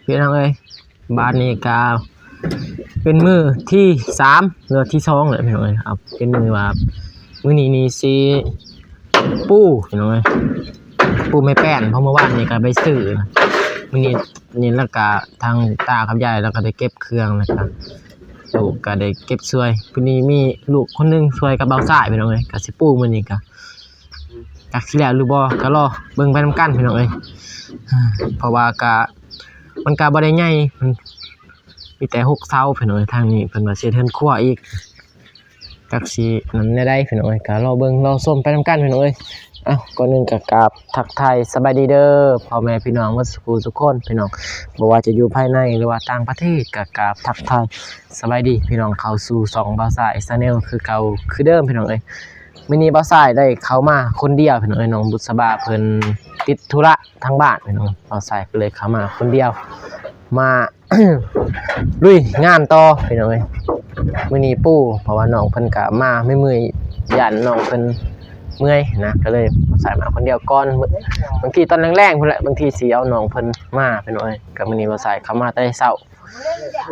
ພີ່ນ້ອງເອີຍ ບາດນີ້ກະເປັນມື້ທີສາມ ຫຼືທີສອງແລ້ວພີ່ນ້ອງເອີຍ. ເອົາ ເປັນມື້ວ່າ ມື້ນີ້ນີ້ຊິປູພີ່ນ້ອງເອີຍ ປູໄມ້ແປ້ນ ເພາະມື້ວານນີ້ກະໄປຊື້ ມື້ນີ້ນີ້ລະກະທາງຕາກັບຍາຍລະກະໄດ້ເກັບເຄື່ອງ ລະກະລູກກະໄດ້ເກັບຊ່ວຍ. ມື້ນີ້ມີລູກຄົນໜຶ່ງຊ່ວຍກັບບ່າວຊາຍພີ່ນ້ອງເອີຍ ກະຊິປູມື້ນີ້ກະ ຈັກຊິແລ້ວຫຼືບໍ່ ກະລໍເບິ່ງໄປນຳກັນພີ່ນ້ອງເອີຍ. ເພາະວ່າກະ ມັນກະບໍ່ໄດ້ໃຫຍ່ ມັນມີແຕ່ຫົກເສົາພີ່ນ້ອງເອີຍ. ທາງນີ້ເພິ່ນວ່າຊິເຮັດເຮືອນຄົວອີກ ຈັກຊິນັ້ນແນວໃດພີ່ນ້ອງເອີຍ ກະລໍເບິ່ງລໍຊົມໄປນຳກັນພີ່ນ້ອງເອີຍ. ເອົ້າ ກ່ອນອື່ນກະກາບທັກທາຍສະບາຍດີເດີ ພໍ່ແມ່ພີ່ນ້ອງໝົດສູ່ຜູ້ສູ່ຄົນພີ່ນ້ອງ ບໍ່ວ່າຈະຢູ່ພາຍໃນ ຫຼືວ່າຕ່າງປະເທດ ກະກາບທັກທາຍສະບາຍດີພີ່ນ້ອງ ເຂົ້າສູ່ຊ່ອງບ່າວຊາຍ Channel ຄືເກົ່າຄືເດີມພີ່ນ້ອງເອີຍ. ມື້ນີ້ບ່າວຊາຍໄດ້ເຂົ້າມາຄົນດຽວພີ່ນ້ອງເອີຍ ນ້ອງບຸດສະບາເພິ່ນຕິດທຸລະທາງບ້ານພີ່ນ້ອງ ບ່າວຊາຍກະເລີຍເຂົ້າມາຄົນດຽວ ມາລຸຍງານຕໍ່ພີ່ນ້ອງເອີຍ. ມື້ນີ້ປູ ເພາະວ່ານ້ອງເພິ່ນກະມາເມື່ອຍໆ ຢ້ານນ້ອງເພິ່ນເມື່ອຍນະ ກະເລີຍບ່າວຊາຍມາຄົນດຽວກ່ອນ. ບາງທີຕອນແລງໆພຸ້ນແຫຼະ ບາງທີຊິເອົານ້ອງເພິ່ນມາພີ່ນ້ອງເອີຍ. ກະມື້ນີ້ບ່າວຊາຍເຂົ້າມາແຕ່ເຊົ້າ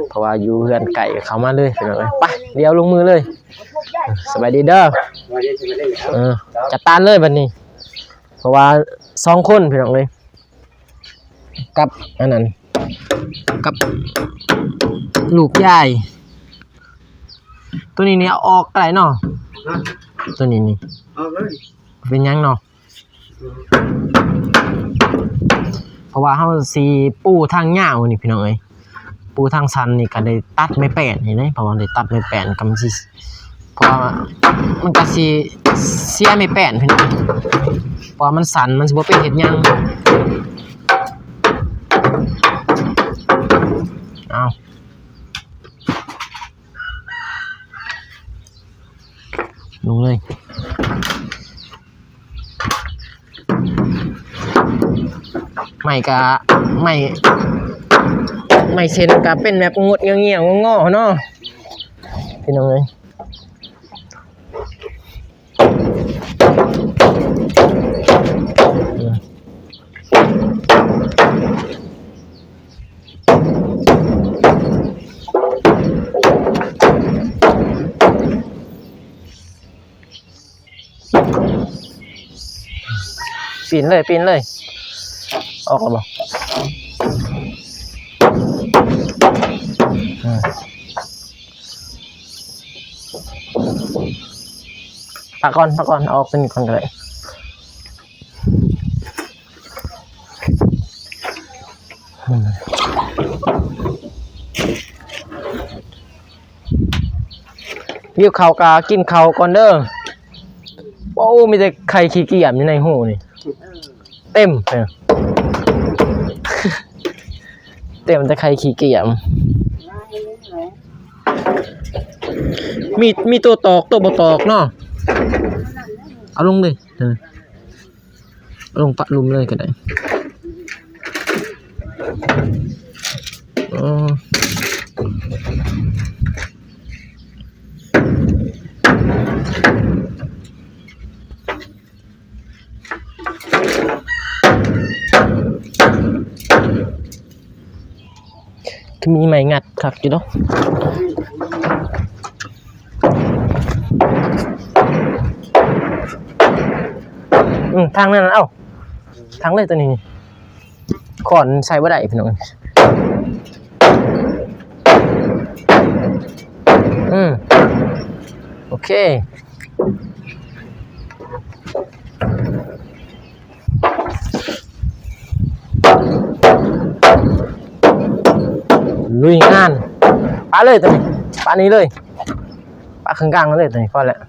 ເພາະວ່າຢູ່ເຮືອນໃກ້ ເຂົ້າມາເລີຍພີ່ນ້ອງເອີຍ. ໄປ ດຽວລົງມືເລີຍ. ສະບາຍດີເດີ ເອີ ຈັດການເລີຍບາດນີ້ ເພາະວ່າສອງຄົນພີ່ນ້ອງເອີຍ ກັບອັນນັ້ນ ກັບລູກຍາຍ. ໂຕນີ້ນີ້ເອົາອອກກະໄດ້ເນາະ ໂຕນີ້ນີ້ ເອົາເລີຍ ເປັນຫຍັງເນາະ. ເພາະວ່າເຮົາຊິປູທາງຍາວນີ້ພີ່ນ້ອງເອີຍ ປູທາງສັ້ນນີ້ກະໄດ້ຕັດໄມ້ແປ້ນນີ້ເດ້ ເພາະວ່າໄດ້ຕັດໄມ້ແປ້ນກະມັນຊິ ເພາະວ່າມັນກະຊິເສຍໄມ້ແປ້ນພີ່ນ້ອງ ເພາະວ່າມັນສັ້ນ ມັນຊິບໍ່ເປັນເຮັດຫຍັງ. ເອົາ ລົງເລີຍ ໄມ້ກະ ໄມ້ ໄມ້ເສັ້ນກະເປັນແບບງົດງຽວໆງໍໆເນາະ ພີ່ນ້ອງເອີຍ. ປີ້ນເລີຍ ປີ້ນເລີຍ ອອກແລ້ວບໍ່? ອືມ ພັກກ່ອນ ພັກກ່ອນ ເອົາອອກຕົວນີ້ກ່ອນກະໄດ້. ຫິວເຂົ້າກະກິນເຂົ້າກ່ອນເດີ. ໂອ້ ມີແຕ່ໄຂ່ຂີ້ກຽມຢູ່ໃນຮູນີ້ ເຕັມ ເຕັມແຕ່ໄຂ່ຂີ້ກຽມ. ມີ ມີຕົວຕອກ ຕົວບໍ່ຕອກເນາະ ເອົາລົງເລີຍ. ເອີ ລົງປະລຸ່ມເລີຍກະໄດ້. ໂອ້ ຄືມີໄມ້ງັດຄັກຢູ່ເນາະ. ອືມ ທາງນັ້ນ ເອົ້າ ທາງເລີຍໂຕນີ້ ຄ້ອນໃຊ້ບໍ່ໄດ້ພີ່ນ້ອງ. ອືມ ໂອເຄ. ລຸຍງານ ປະເລີຍໂຕນີ້ ປະນີ້ເລີຍ ປະເຄິ່ງກາງເລີຍໂຕນີ້ ພໍແລ້ວ.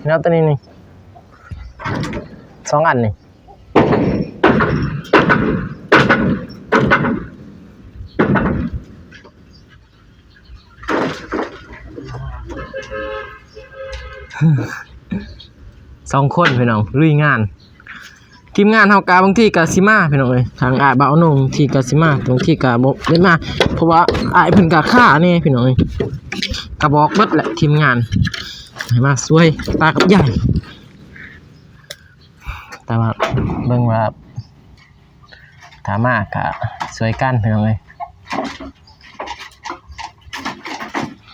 ແນວໂຕນີ້ນີ້ ສອງອັນນີ້. ສອງຄົນພີ່ນ້ອງ ລຸຍງານ. ທີມງານເຮົາກະບາງທີກະຊິມາພີ່ນ້ອງເອີຍ ທາງອ້າຍບ່າວໜຸ່ງບາງທີກະຊິມາ ບາງທີກະບໍ່ໄດ້ມາ ເພາະວ່າອ້າຍເພິ່ນກະຄາແດ່ພີ່ນ້ອງເອີຍ. ກະບອກເບິດແຫຼະທີມງານໃຫ້ມາຊ່ວຍຕາກັບຍາຍ ແຕ່ວ່າເບິ່ງວ່າ ຖ້າມາກະຊ່ວຍກັນພີ່ນ້ອງເອີຍ.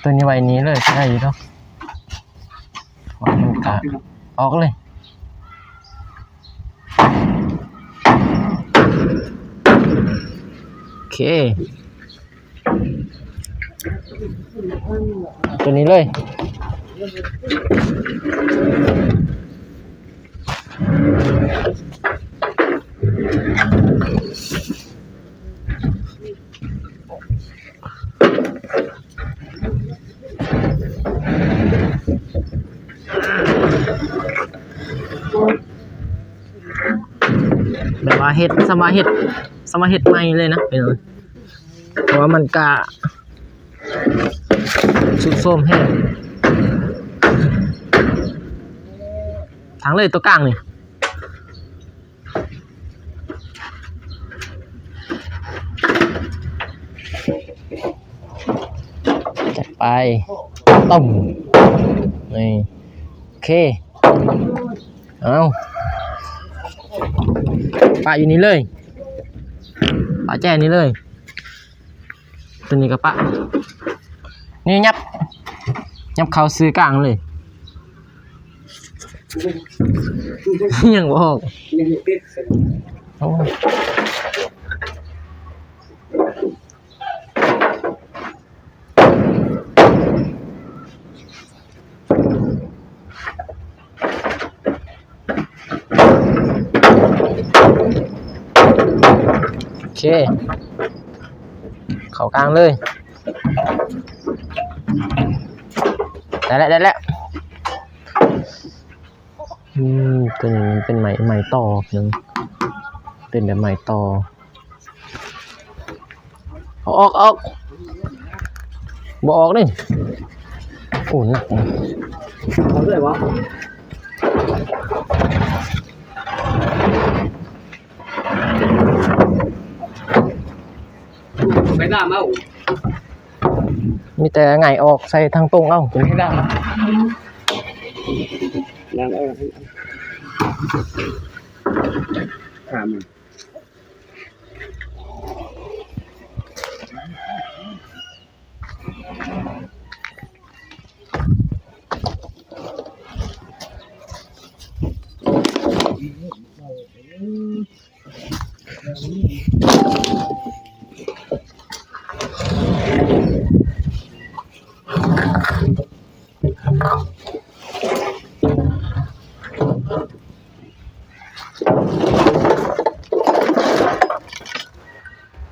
ຕົວນີ້ໄວ້ນີ້ເລີຍກະໄດ້ຢູ່ດອກ ວ່າມັນກະອອກເລີຍ. ໂອເຄ ຕົວນີ້ເລີຍ. ແບບວ່າເຮັດ ສ່ຳວ່າເຮັດ ສ່ຳວ່າເຮັດໃໝ່ເລີຍນະ ເອີ ເພາະວ່າມັນກະຊຸດໂຊມແຮງ. ທາງເລີຍຕົວກາງນີ້ ຈັດໄປ ຕຸ້ມ ນີ້ ໂອເຄ ເອົາ ປະຢູ່ນີ້ເລີຍ ປະແຈນີ້ເລີຍ. ຕົວນີ້ກະປະ ນີ້ຫຍັບ ຫຍັບເຂົ້າຊື່ກາງເລີຍ ຍັງບໍ່ອອກ ຍັງຕິດ ໂອ້ ໂອເຄ ເຂົ້າກາງເລີຍ ໄດ້ແລ້ວ ໄດ້ແລ້ວ. ອືມ ຕົວນີ້ມັນເປັນໄມ້ ໄມ້ຕໍ່ ເປັນແບບໄມ້ຕໍ່. ເອົາອອກ ເອົາອອກ ບໍ່ອອກເດ້. ໂອ້ ໜັກ ເອົາເລີຍຫວາ? ໄປນຳເອົາ ມີແຕ່ໄຫງ່ອອກໃສ່ທາງຕົງເອົາ ໄປນຳ ນັ້ນເອີ ຂ້າມ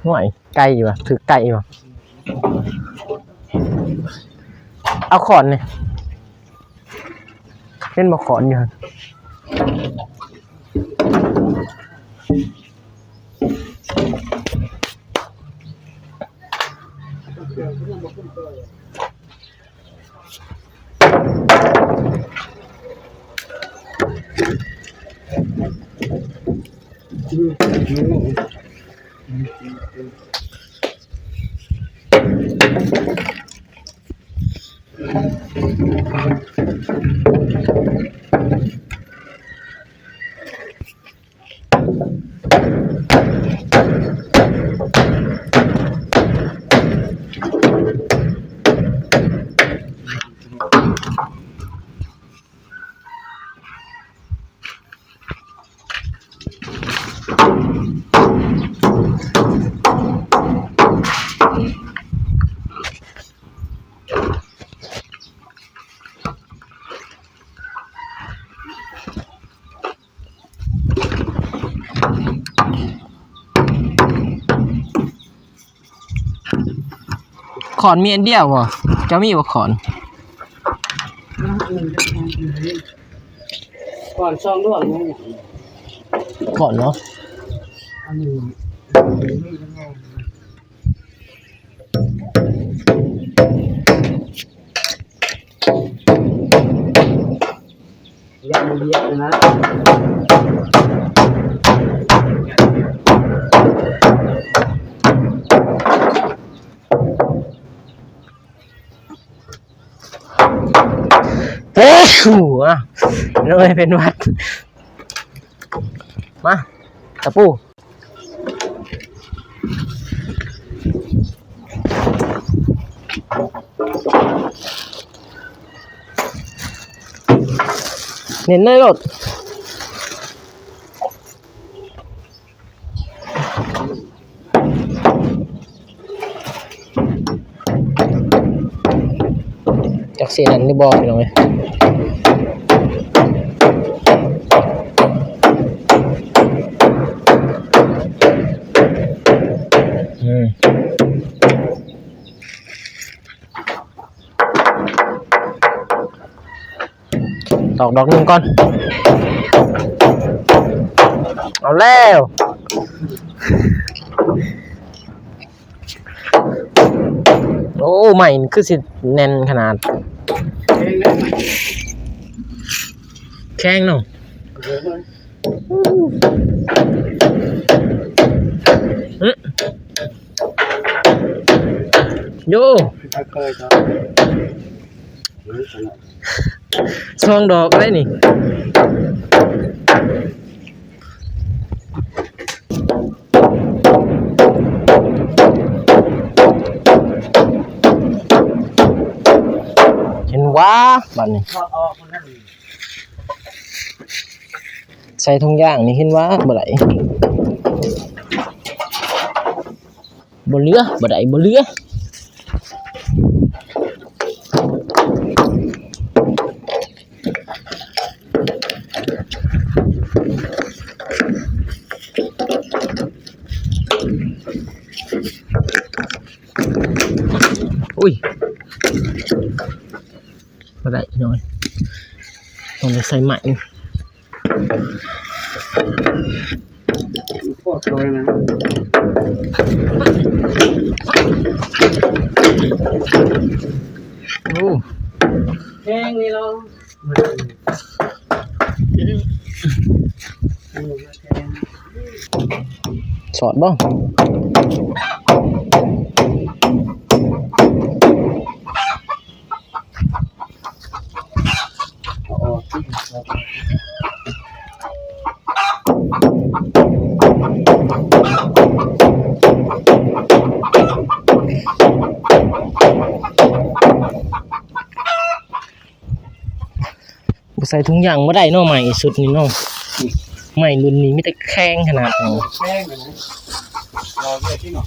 ຫ້ວຍ ໄກ່ຢູ່ຫວາ ຖືກໄກ່ຢູ່ຫວາ? ເອົາຂອນນີ້ ເຫັນບໍ່ ຂອນຢູ່ຫັ້ນ. ຂອນມີອັນດຽວບໍ່? ເຈົ້າມີບໍ່ຂອນ? ຂອນສອງດວງ. ຂອນເນາະ. ເອີຍ ເປັນຫວັດ. ມາ ຕະປູ. ເນັ້ນເລີຍໂລດ. ຈັກຊິນັ້ນຫຼືບໍ່ ພີ່ນ້ອງເອີຍ. ອືມ. ຕອກດອກໜຶ່ງກ່ອນ. ເອົາແລ້ວ. ໂອ້ ໄມ້ນີ້ຄືຊິແໜ້ນຂະໜາດ. ແຂງເນາະ. ອື ໂຢ ສອງດອກໄດ໋ນີ້. ເຫັນຫວາ ບາດນີ້. ໃສ່ຖົງຢາງນີ້ເຫັນວ່າບໍ່ໄດ້ ບໍ່ເຫຼືອ ບໍ່ໄດ້ ບໍ່ເຫຼືອ. ອຸ້ຍ ບໍ່ໄດ້ ພີ່ນ້ອງເອີຍ ຕ້ອງໄດ້ໃສ່ໄມ້. ໂອ້ ແພງນີ້ເນາະ. ສອດບໍ່? ບໍ່ໃສ່ຖົງຢາງບໍ່ໄດ້ເນາະ ໄມ້ຊຸດນີ້ເນາະ. ໄມ້ລຸ້ນນີ້ມີແຕ່ແຂງຂະໜາດເນາະ. ແຂງນະ ລອເລີຍຕິເນາະ.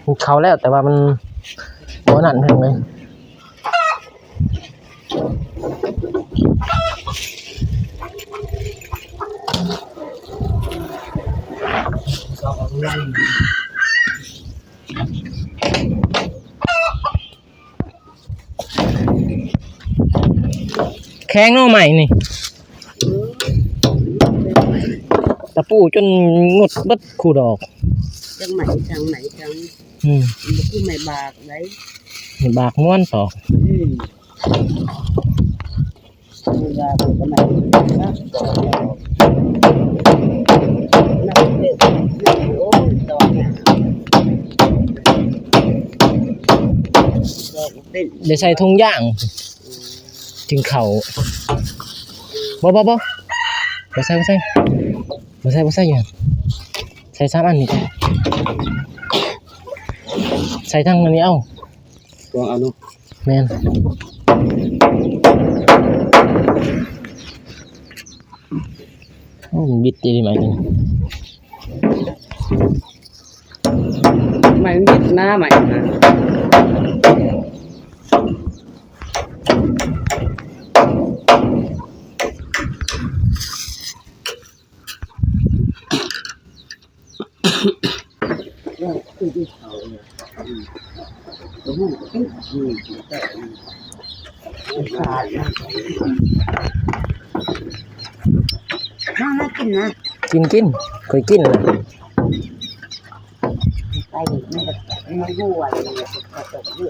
ມັນເຂົ້າແລ້ວ ແຕ່ວ່າມັນບໍ່ນັ້ນເພິ່ນເລີຍ. ແຂງເນາະໄມ້ນີ້ ຕະປູຈົນງົດເບິດຄູ່ດອກ. ຈັກໄມ້ຈັງໄມ້ຈັງ ອືມ ມັນບໍ່ຄືໄມ້ບາກໃດ໋ ໄມ້ບາກມ່ວນຕອກ. ອືມ ໄດ້ໃສ່ຖົງຢາງຈຶ່ງເຂົ້າ. ບໍ່ ບໍ່ ບໍ່ ບໍ່ໃສ່ ບໍ່ໃສ່ ບໍ່ໃສ່ ບໍ່ໃສ່ ໃສ່ສາມອັນນີ້ ໃສ່ທັງອັນນີ້ເອົາ. ລອງເອົາດູ. ແມ່ນ. ໂອ້ ມັນບິດອີ່ຫຼີໄມ້ນີ້ ໄມ້ມັນບິດນະ ໄມ້ນະ. ມາ ມາກິນນະ ກິນ ກິນ ຂ້ອຍກິນນະ. ໄປ ມັນກໍ ມັນຢູ່ອັນນີ້ ກໍຕົກຢູ່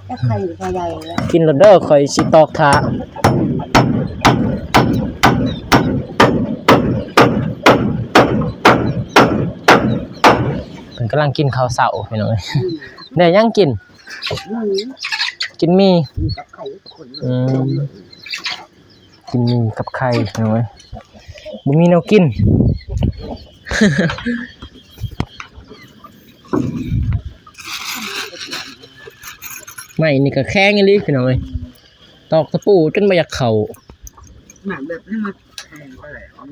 ຈັກໄຂ່ໄປໃດແລ້ວ ກິນໂລດເດີ ຂ້ອຍຊິຕອກຖ້າ. ເພິ່ນ ກຳລັງກິນເຂົ້າເຊົ້າພີ່ນ້ອງເອີຍ. ອືມ ໄດ້ຫຍັງກິນ? ໝີ່ ກິນໝີ່ ໝີ່ກັບໄຂ່. ອືມ ກິນໝີ່ກັບໄຂ່ພີ່ນ້ອງເອີຍ ບໍ່ມີແນວກິນ. ໄມ້ນີ້ກໍແຂງອີ່ຫຼີພີ່ນ້ອງເອີຍ ຕອກຕະປູຈົນບໍ່ຢາກເຂົ້າ. ໝາກແບບນີ້ມັນແຂງໄປແລ້ວ ອື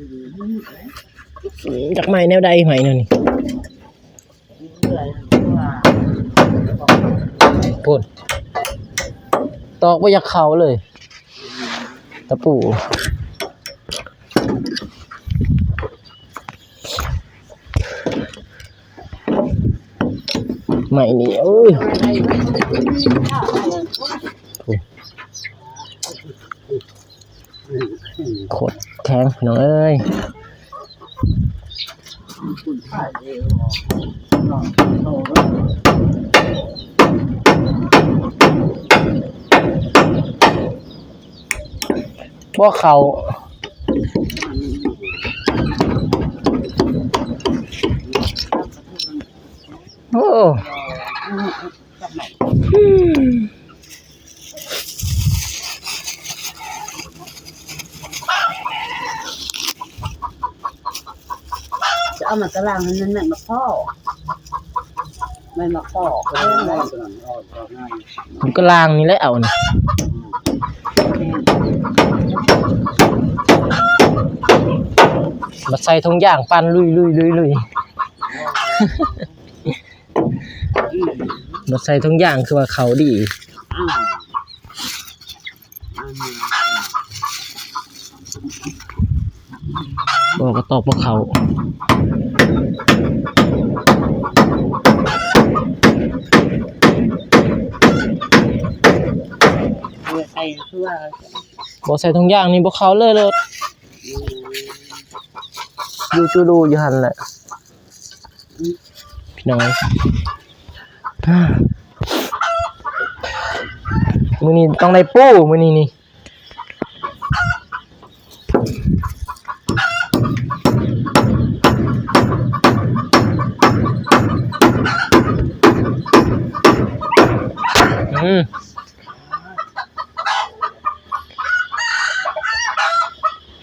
ມ ຢາກໄມ້ແນວໃດໄມ້ແນວນີ້? ພຸ້ນ ຕອກບໍ່ຢາກເຂົ້າເລີຍ ຕະປູ. ໄມ້ນີ້ ໂອ້ຍ ໂຄດແຂງພີ່ນ້ອງເອີຍ. ບໍ່ເຂົ້າ ໂອ້. ຈະເອົາໝາກກະລ່າງໃຫ້ມັນແມ່ນໝາກພໍ້ ແມ່ນໝາກພໍ້. ໝາກກະລ່າງນີ້ແຫຼະເອົານີ້ ມາໃສ່ຖົງຢາງປັ່ນລຸຍໆໆໆ. ອືມ ບໍ່ໃສ່ຖົງຢາງຄືວ່າເຂົ້າດີ. ອືມ ບໍ່ ກໍຕອກບໍ່ເຂົ້າ. ບໍ່ໃສ່ຖົງຢາງນີ້ບໍ່ເຂົ້າເລີຍໂລດ. ອືມ ຢູ່ຈູດູຢູ່ຫັ້ນແຫຼະ. ພີ່ນ້ອງເອີຍ ມື້ນີ້ຕ້ອງໄດ້ປູ ມື້ນີ້ນີ້.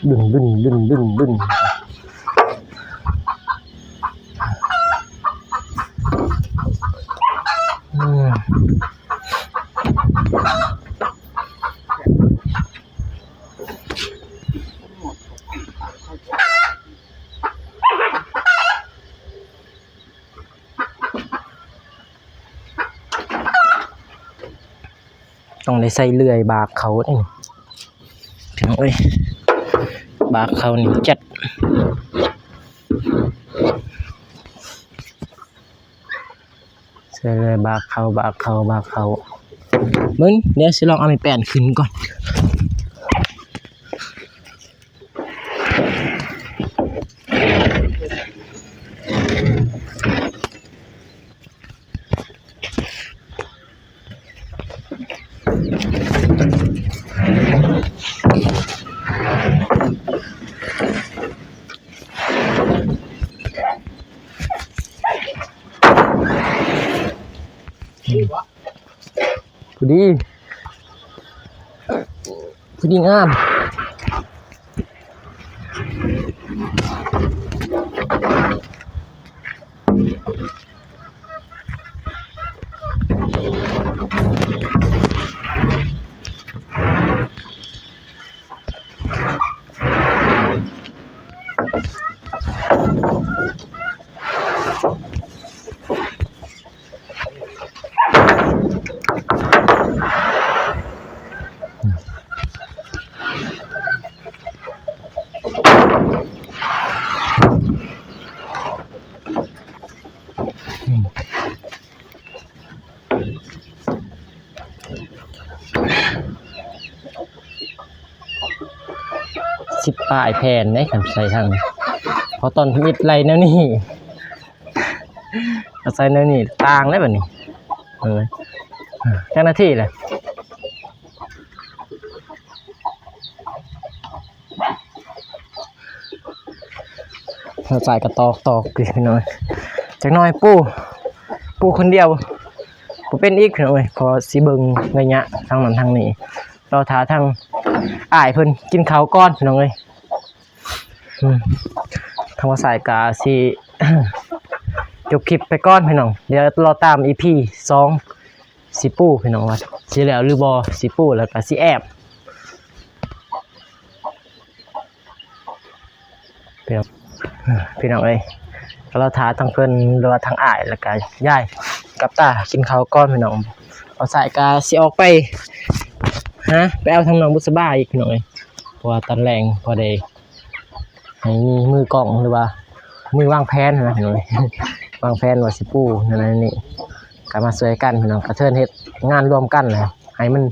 ອືມ ດຶນໆໆໆໆ. ອືມ ຕ້ອງໄດ້ໃຊ້ເລື່ອຍບາກເຂົ້າເດ້ ພີ່ນ້ອງເອີຍ. ບາກເຂົ້ານີ້ຈັດ ໃຊ້ເລື່ອຍບາກເຂົ້າ ບາກເຂົ້າ ບາກເຂົ້າ. ເບິ່ງ ດຽວຊິລອງເອົາໄມ້ແປ້ນຂຶ້ນກ່ອນ. ພໍດີ ພໍດີງາມ. ສິບປາຍແຜ່ນເດ້ ຄັນໃສ່ທາງນີ້ ເພາະຕອນທຳອິດໄລ່ແນວນີ້ ເອົາໃສ່ແນວນີ້ຕ່າງແລ້ວບັດນີ້. ເອີ ຈັກນາທີແລ້ວ? ເຮົາໃສ່ກະຕອກຕອກຢູ່ພີ່ນ້ອງ ຈັກໜ້ອຍປູ ຢູ່ຄົນດຽວບໍ່ເປັນອີກພີ່ນ້ອງເອີຍ ເພາະຊິເບິ່ງໄລຍະທາງນັ້ນທາງນີ້ ລໍຖ້າທາງອ້າຍເພິ່ນກິນເຂົ້າກ່ອນພີ່ນ້ອງເອີຍ. ອືມ ທາງບ່າວຊາຍກະຊິ ຈົບຄລິບໄປກ່ອນພີ່ນ້ອງ ດຽວລໍຕາມອີພີສອງ ຊິປູພີ່ນ້ອງວ່າຊິແລ້ວຫຼືບໍ່ ຊິປູແລ້ວກະຊິແອບ ພີ່ນ້ອງ ພີ່ນ້ອງເອີຍ ກໍລໍຖ້າທັງເພິ່ນ ຫຼືວ່າທັງອ້າຍ ແລ້ວກະຍາຍກັບຕາກິນເຂົ້າກ່ອນພີ່ນ້ອງ. ບ່າວຊາຍກະຊິອອກໄປຫາ ໄປເອົາທາງນ້ອງບຸດສະບາອີກພີ່ນ້ອງເອີຍ ເພາະວ່າຕອນແລງພໍໄດ້ ໃຫ້ມີມືກ້ອງ ຫຼືວ່າມືວາງແຜນຫັ້ນນະພີ່ນ້ອງ ວາງແຜນວ່າຊິປູນັ້ນນີ້ ກໍມາຊ່ວຍກັນພີ່ນ້ອງ ກະເທີນເຮັດງານລວມກັນແຫຼະ ໃຫ້ມັນ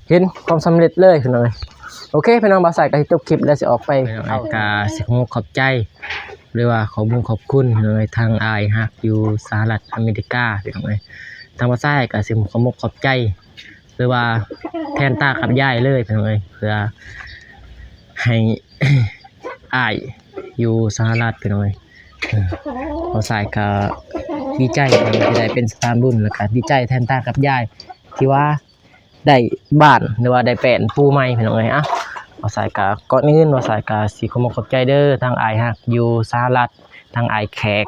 ເຫັນຄວາມສຳເລັດເລີຍພີ່ນ້ອງ. ໂອເຄພີ່ນ້ອງ ບ່າວຊາຍກໍຊິຈົບຄລິບແລ້ວ ຊິອອກໄປ ກໍຊິຂໍຂອບໃຈ ຫຼືວ່າຂໍບຸນຂອບຄຸນພີ່ນ້ອງ ທາງອ້າຍຮັກຢູ່ສະຫະລັດອາເມລິກາພີ່ນ້ອງເອີຍ. ທາງບ່າວຊາຍກໍຊິຂໍຂອບໃຈ ຫຼືວ່າແທນຕາກັບຍາຍເລີຍພີ່ນ້ອງເອີຍ ເພື່ອໃຫ້ອ້າຍຢູ່ສະຫະລັດພີ່ນ້ອງເອີຍ. ບ່າວຊາຍກໍດີໃຈທີ່ໄດ້ເປັນສະພານບຸນ ແລ້ວກໍດີໃຈແທນຕາກັບຍາຍ ທີ່ວ່າໄດ້ບ້ານ ຫຼືວ່າໄດ້ແປ້ນປູໃໝ່ພີ່ນ້ອງເອີຍ. ອ່ະ ບ່າວຊາຍກໍ ກ່ອນອື່ນບ່າວຊາຍກໍຊິຂໍຂອບໃຈເດີ ທາງອ້າຍຮັກຢູ່ສະຫະລັດ ທາງອ້າຍແຂກ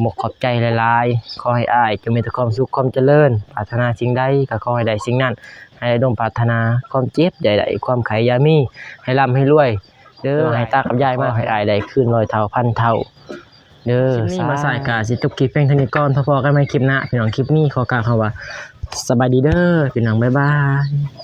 ຂໍຂອບໃຈຫຼາຍໆ ຂໍໃຫ້ອ້າຍຈົ່ງມີແຕ່ຄວາມສຸກຄວາມຈະເລີນ ປາດຖະໜາສິ່ງໃດກໍຂໍໃຫ້ໄດ້ສິ່ງນັ້ນ ໃຫ້ໄດ້ສົມປາດຖະໜາ ຄວາມເຈັບຢ່າໄດ້ ຄວາມໄຂ້ຢ່າມີ ໃຫ້ລ່ຳໃຫ້ລວຍເດີ ໃຫ້ຕາກັບຍາຍມາ ໃຫ້ອ້າຍໄດ້ຄືນຮ້ອຍເທົ່າພັນເທົ່າເດີ. ຄລິບນີ້ບ່າວຊາຍກໍຊິຈົບຄລິບພຽງເທົ່ານີ້ກ່ອນ ພໍ້ກັນໃໝ່ຄລິບໜ້າພີ່ນ້ອງ. ຄລິບນີ້ຂໍກ່າວຄຳວ່າສະບາຍດີເດີພີ່ນ້ອງ ບາຍບາຍ.